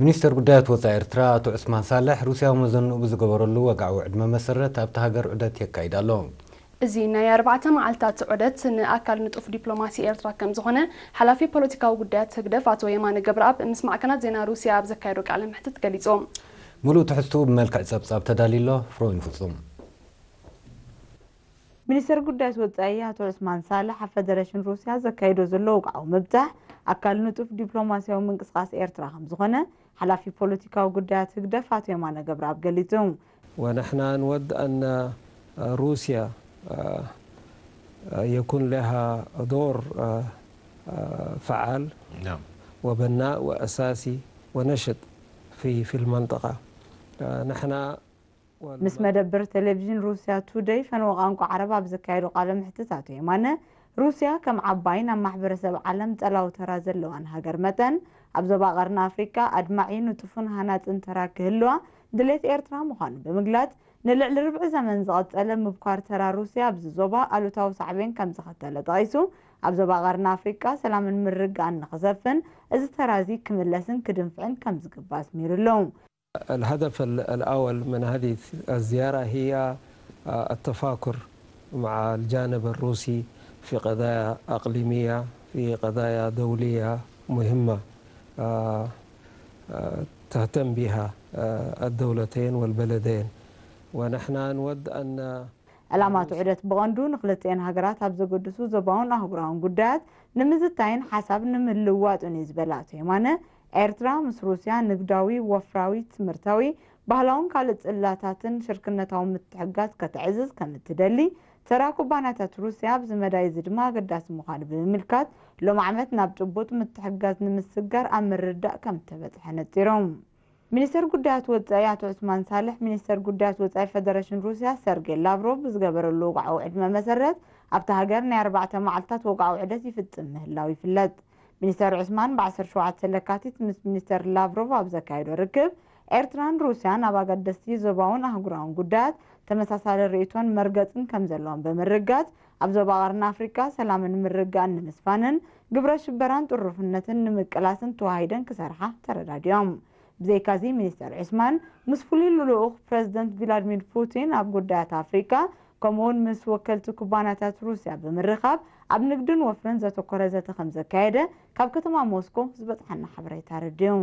ሚኒስተር ጉዳያት ወጻኢ ኤርትራ ኣቶ ዑስማን ሳልሕ፣ ሩስያ መዘንኡ ብዝገበረሉ ወግዓዊ ዕድመ መሰረት ኣብታ ሃገር ዑደት የካይድ ኣሎ። እዚ ናይ ኣርባዕተ መዓልታት ዑደት ንኣካል ንጡፍ ዲፕሎማሲ ኤርትራ ከም ዝኾነ ሓላፊ ፖለቲካዊ ጉዳያት ህግደፍ ኣቶ የማነ ገብረኣብ ምስ ማዕከናት ዜና ሩስያ ኣብ ዘካየዶ ቃለ መሕትት ገሊጹ። ምሉእ ትሕዝትኡ ብመልክዕ ጸብጻብ ተዳልዩ ኣሎ። ፍሮይን ፍጹም። ሚኒስተር ጉዳያት ወጻኢ ኣቶ ዑስማን ሳልሕ ኣብ ፈደረሽን ሩስያ ዘካይዶ ዘሎ ወግዓዊ ምብጻሕ ኣካል ንጡፍ ዲፕሎማሲያዊ ምንቅስቃስ ኤርትራ ከም ዝኾነ ሓላፊ ፖለቲካዊ ጉዳያት ህግደፍ ኣቶ የማነ ገብረኣብ ገሊጹ። ونحن نود أن روسيا يكون لها دور فعال وبناء وأساسي ونشط في في المنطقة. نحن ምስ መደብር ቴሌቪዥን ሩስያ ቱደይ ፈነወ ቋንቋ ዓረብ ኣብ ዘካየዶ ቃለ መሕትት ኣቶ የማነ፣ ሩስያ ከም ዓባይን ኣብ ማሕበረሰብ ዓለም ጸላዊ ተራ ዘለዋን ሃገር መጠን ኣብ ዞባ ቀርኒ ኣፍሪካ ኣድማዒ ንጡፍን ሃናጽን ተራ ክህልዋ ድሌት ኤርትራ ምዃኑ ብምግላጽ፣ ንልዕሊ ርብዒ ዘመን ዝቐጸለ ምብኳር ተራ ሩስያ ኣብዚ ዞባ ኣሉታዊ ሳዕቤን ከም ዘኸተለ ጠቒሱ፣ ኣብ ዞባ ቀርኒ ኣፍሪካ ሰላምን ምርግጋእን ንኽሰፍን እዚ ተራ እዚ ክምለስን ክድንፍዕን ከም ዝግባእ ኣስሚሩ ኣሎ። الهدف الأول من هذه الزيارة هي التفاكر مع الجانب الروسي في قضايا أقليمية، في قضايا دولية مهمة تهتم بها الدولتين والبلدين. ونحن نود أن ዕላማ እቲ ዑደት ብቐንዱ ንክልቲኤን ሃገራት ኣብ ዘገድሱ ዞባውን ኣህጉራውን ጉዳያት ንምዝታይን ሓሳብ ንምልውዋጥን እዩ ዝበለ ኣቶ የማነ፣ ኤርትራ ምስ ሩስያ ንግዳዊ፣ ወፍራዊ፣ ትምህርታዊ፣ ባህላውን ካልእ ጽላታትን ሽርክነታዊ ምትሕግጋዝ ከተዕዝዝ ከም እትደሊ፣ ተራ ኩባንያታት ሩስያ ኣብዚ መዳይ እዚ ድማ ኣገዳሲ ምዃኑ ብምምልካት፣ ሎም ዓመት ናብ ጭቡጥ ምትሕግጋዝ ንምስግጋር ኣብ ምርድዳእ ከም እተበጽሐ ነጺሮም። ሚኒስተር ጉዳያት ወጻኢ ኣቶ ዑስማን ሳልሕ፣ ሚኒስተር ጉዳያት ወጻኢ ፈደረሽን ሩስያ ሰርጌ ላቭሮቭ ብዝገበረሉ ወግዓዊ ዕድመ መሰረት ኣብታ ሃገር ናይ ኣርባዕተ መዓልታት ወግዓዊ ዑደት ይፍጽም ምህላው ይፍለጥ። ሚኒስተር ዑስማን ብ ዓሰርተ ሸውዓተ ለካቲት ምስ ሚኒስተር ላቭሮቭ ኣብ ዘካየዶ ርክብ፣ ኤርትራን ሩስያን ኣብ ኣገደስቲ ዞባውን ኣህጉራውን ጉዳያት ተመሳሳሊ ርእይቶን መርገጽን ከም ዘለዎም ብምርጋጽ፣ ኣብ ዞባ ቀርኒ ኣፍሪካ ሰላምን ምርግጋእን ንምስፋንን ግብረ ሽበራን ጥሩፍነትን ንምቅላስን ተዋሂደን ክሰርሓ ተረዳዲኦም። ብዘይካዚ ሚኒስተር ዑስማን ምስ ፍሉይ ልኡኽ ፕረዚደንት ቪላድሚር ፑቲን ኣብ ጉዳያት ኣፍሪካ ከምኡውን ምስ ወከልቲ ኩባንያታት ሩስያ ብምርኻብ ኣብ ንግድን ወፍርን ዘተኮረ ዘተ ከም ዘካየደ ካብ ከተማ ሞስኮ ዝበፅሓና ሓበሬታ ኣረዲኡ።